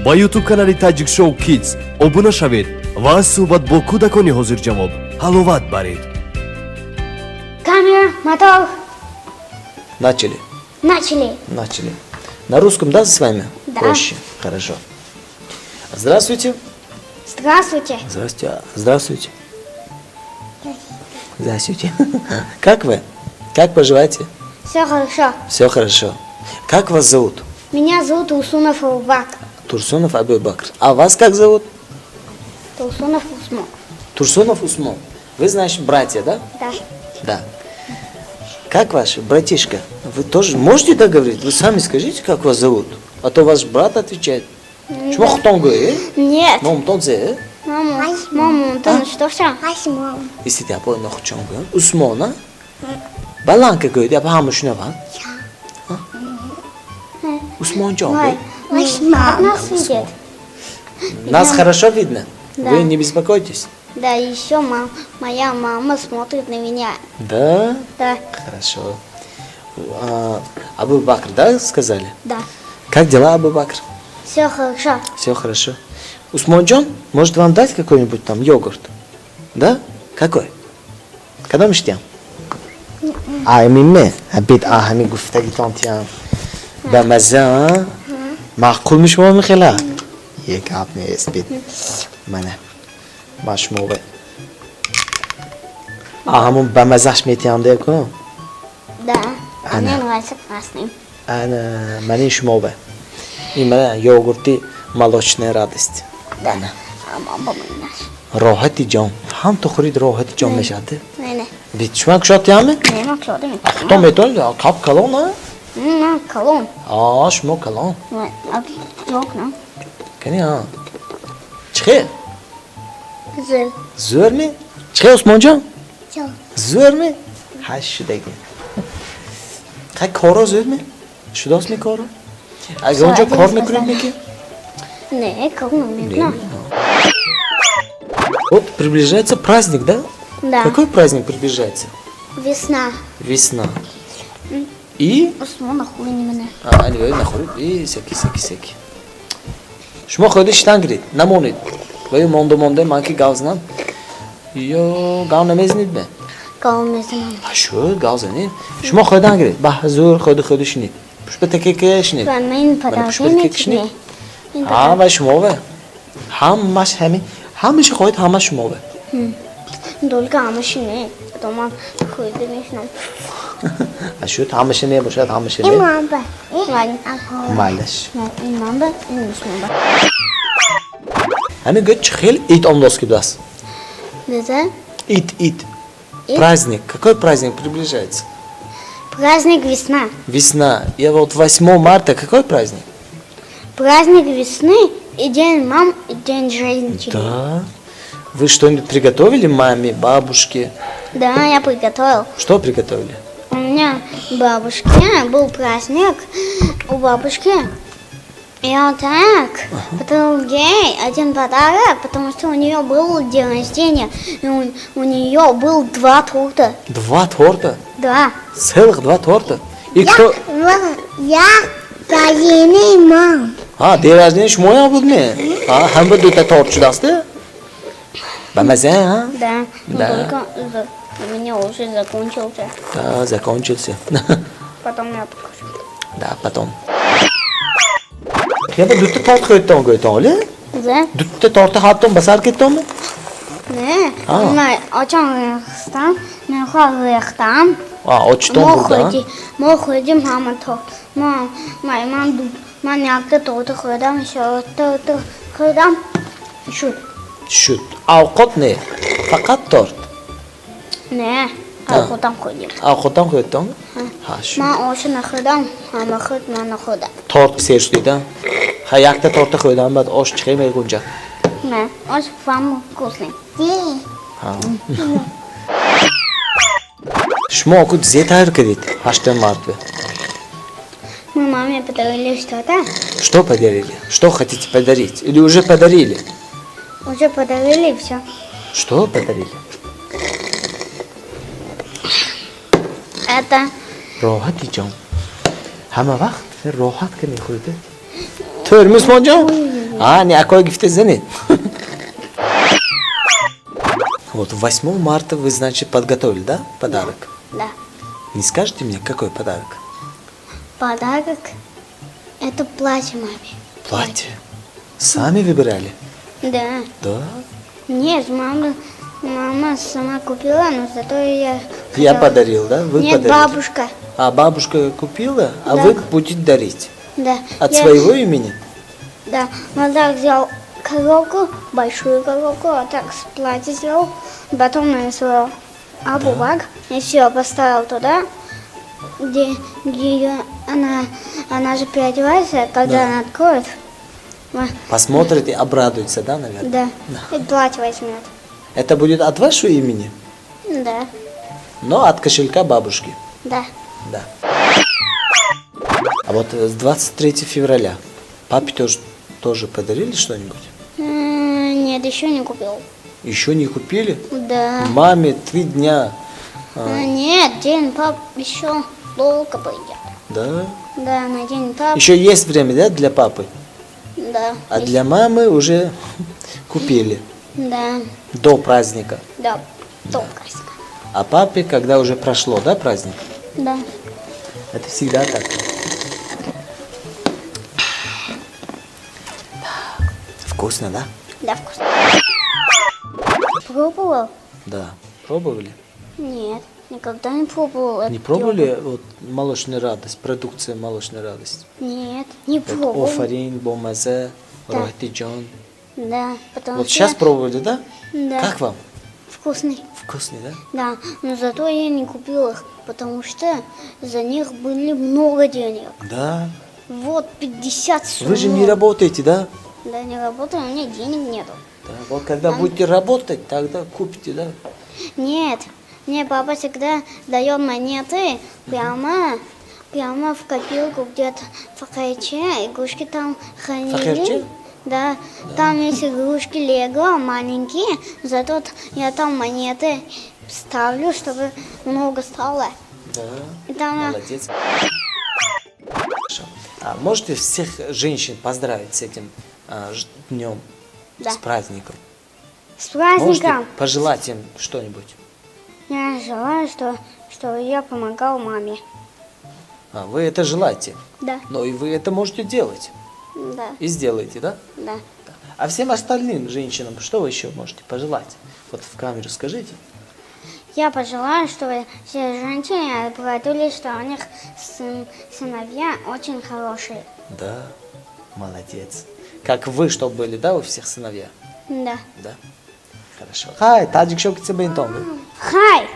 Ба YouTube канали Таҷик Шоу Kids обуна шавед ва аз суҳбат бо кӯдакони ҳозирҷавоб ҳаловат баред. Камера, мотор. Начали. Начали. Начали. На русском, да, с вами? Да. Проще. Хорошо. Здравствуйте. Здравствуйте. Здравствуйте. Здравствуйте. Здравствуйте. Как вы? Как поживаете? Все хорошо. Все хорошо. Как вас зовут? Меня зовут Турсунов Абубакр. Турсунов Абубакр. А вас как зовут? Турсунов Усмон. Турсунов Усмон. Вы, значит, братья, да? Да. Да. Как ваш братишка? Вы тоже можете так говорить? Вы сами скажите, как вас зовут? А то ваш брат отвечает. Шумо худтон гӯед? Нет. Номтон зе? Мама, мама, ты что все? Истите, апо нохчон гӯям. Усмон, а? Баланка гӯед, апа ҳама шунаванд. Усмонҷон гӯед. Как нас видят? Нас хорошо видно? Да. Вы не беспокойтесь? Да, еще моя мама смотрит на меня. Да? Да. Хорошо. А, Абу Бакр, да, сказали? Да. Как дела, Абу Бакр? Все хорошо. Все хорошо. Усмонджон, может, вам дать какой-нибудь там йогурт? Да? Какой? Кадом иштиям? Ай, миме. Бит а ҳами гуфтагитон тиям. Ба маза, а? Маъқул мешумо михела? Е гап нест, бит. Мана. Ма шумо бе. А ҳамун ба мазаш метиям деку? Да. Ана. Мне нравится красный. Ана, мани шумо бе. Ин мана йогурти «Молочная радость». Ана. А мама наш. Роҳати ҷон. Ҳам ту хӯрид, роҳати ҷон мешавад. Не, не. Бит шумо кушодтиямми? Не, ма кушодем. Худтон метавонед, кап калон, а? На, калон. А, шумо калон. Окна. Кани, а? Чихе? Зӯр. Зӯрми? Чихе, Усмонҷон? Зӯр. Зӯрми? Ҳаш шудаги. Хай, коро зӯрми? Шудостми коро? Агар онҷо кор мекунед меки? Не, кор намекунам. Вот приближается праздник, да? Да. Какой праздник приближается? Весна. Весна. И? Усмон, нахуй не мене. А, нигоҳ, нахӯред. И секи, секи, секи. Шумо хӯрда шитан гиред, намонед. Ва ё монда монда ман ки гав занам. Ё гав намезанед ме? Гав мезанам. Шуд, гав занед. Шумо хӯрдан гиред. Ба ҳузур хӯрда хӯрда шинед. Пушба такека шинед. Ва ман подарки мекунед. Ҳа, ва шумо ва. Ҳамаш ҳами ҳамаша хоҳед, ҳама шумо ва. Только ҳамаша не. Потом ман хӯрда мешинам. Шуд, ҳамаша не бошад, ҳамаша не. Майлаш. Ин ман ба, ин Усмон ба. Ҳами гӯ, чӣ хел ид омдост ки будааст? Дезе? Ид, ид. Праздник. Какой праздник приближается? Праздник весна. Весна. Я вот 8 марта какой праздник? Праздник весны и день мам, и день женщин. Да. Вы что-нибудь приготовили маме, бабушке? Да, я приготовил. Что приготовили? У меня бабушке был праздник. У бабушки. Я вот так подарил ей один подарок, потому что у нее был день рождения, и у нее был два торта. Два торта? Да. Целых два торта? И кто? Я рождение мам. А, день рождения шумоям буд ме? А, ҳам ба дута торт шудааст? Ба маза, а? Да. Но Да. только у меня уже закончился. Да, закончился. Потом я покажу. Да, потом. Я ба дута торт хӯрдтон гӯйтон, оле? Да? Дута торта ҳаттон ба сар кеттонми? Не, А. ман очам рехтам, мехоҳ рехтам. А, очтон Мо бурда? хӯрдем, мо хӯрдем ҳама торт. Мо, ман, ман, ман якта торт хӯрдам, ещё торт хӯрдам. Шуд. Шуд. Авқот не, фақат торт. Не, авқотам хӯрдем. Авқотам хӯрдтон? Ҳа, шуд. Ман оша нахӯрдам, ҳама хӯрд, ман нахӯрдам. Торт сер шудида? Ха, якта торта хӯрдам, баъд ош чихе мегунҷад? Не, ош вам вкусный. Ҳа. Шумо оку зе тайёр кардед 8 март? Мы маме подарили что-то. Что подарили? Что хотите подарить? Или уже подарили? Уже подарили все. Что подарили? Это Роҳати ҷон. Ҳама вақт роҳат ки мехӯред. Тӯрми, Усмонҷон? А, не, акой гифте занед. Вот 8 марта вы, значит, подготовили, да, подарок? Да. Не скажете мне, какой подарок? Подарок — это платье маме. Платье. Сами выбирали? Да. Да. Нет, мама сама купила, но зато я Я хотела. подарил, да? Вы Нет, подарили? Бабушка. А бабушка купила, а Да. вы будете дарить. Да. От своего имени? Да. Вот так взял коробку, большую коробку, вот так с платье сделал, потом нарисовал абубак и все, поставил туда, где ее, она же переодевается, когда она откроет, Посмотрит и обрадуется, да, наверное? Да, и платье возьмет. Это будет от вашего имени, Да, но от кошелька бабушки. Да. Да. А вот с 23 февраля папе тоже подарили что-нибудь? Нет, еще не купил. Еще не купили? Да. Маме 3 дня. Нет, день пап еще долго пойдет. Да? Да, на день пап. Еще есть время, да, для папы? Да. А для мамы уже купили Да, до праздника. Да, до праздника. А папе, когда уже прошло, да, праздник? Да. Это всегда так. Так. Вкусно, да? Да, вкусно. Пробовал? Да. Пробовали? Нет, никогда не пробовал Не этот пробовали йогурт. вот «Молочная радость», продукция «Молочная радость»? Нет, не Вот пробовал. Офарин, Бомазе, Да. Роҳатиҷон. Да, потому Вот что сейчас пробовали, да? Да. Как вам? Вкусный. Вкусный, да? Да, но зато я не купил их, потому что за них были много денег. Да. Вот 50 сумм. Вы же не работаете, да? Да, не работаю, у меня денег нету. Да. Вот когда будете работать, тогда купите, да? Нет, мне папа всегда дает монеты прямо в копилку где-то в Факайче, игрушки там хранили. Факайче? Да, там есть игрушки Лего маленькие, зато я там монеты ставлю, чтобы много стало. Да. И там Молодец. Хорошо. А можете всех женщин поздравить с этим днем, Да. с праздником? С праздником! Можете пожелать им что-нибудь? Я желаю, чтобы я помогал маме. А, вы это желаете, Да, но и вы это можете делать. Да, И сделаете, да? Да. Да. А всем остальным женщинам что вы еще можете пожелать? Вот в камеру скажите. Я пожелаю, чтобы все женщины обрадовались, что у них сыновья очень хорошие. Да, молодец. Как вы, чтобы были, да, у всех сыновья? Да. Да? Хорошо. Хай, Таджик Шоу Китсебентон. Хай!